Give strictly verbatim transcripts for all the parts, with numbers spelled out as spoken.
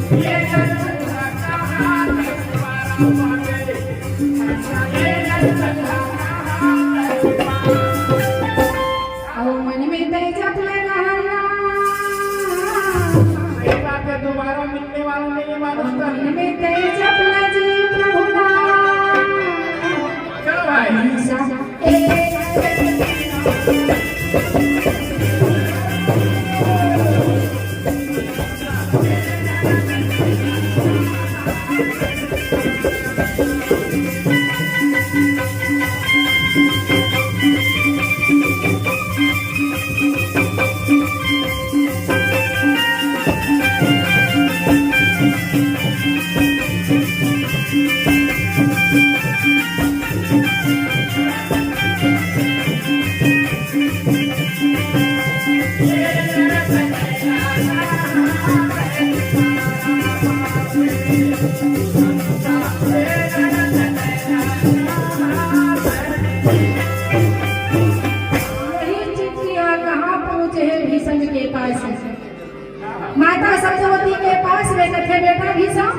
अउ मन में तय जप ले रहना। ये बात है, दोबारा मिलने वाला नहीं है मानुष तन। मन में तय जप ले जी प्रभु नाम। चलो भाई। हमेशा वही चिट्ठी ह कहाँ पहुँचे हे भीष्म के पास। माता सत्यवती के पास में कथे, "बेटा भीष्म,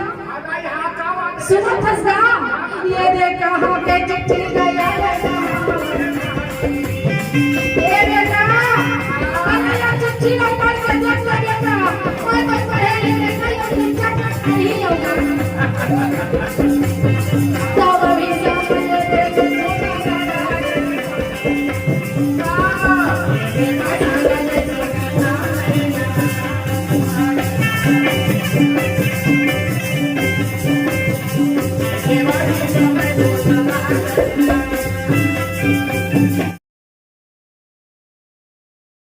सुनत हस गा, ये देख कहाँ के चिट्ठी गया बेटा। ए बेटा, अरे ये चिट्ठी ला पढ़ के देख ले बेटा, कोई तो पढ़े ले बेटा, ये चिट्ठी नहीं होगा।" तब भीष्म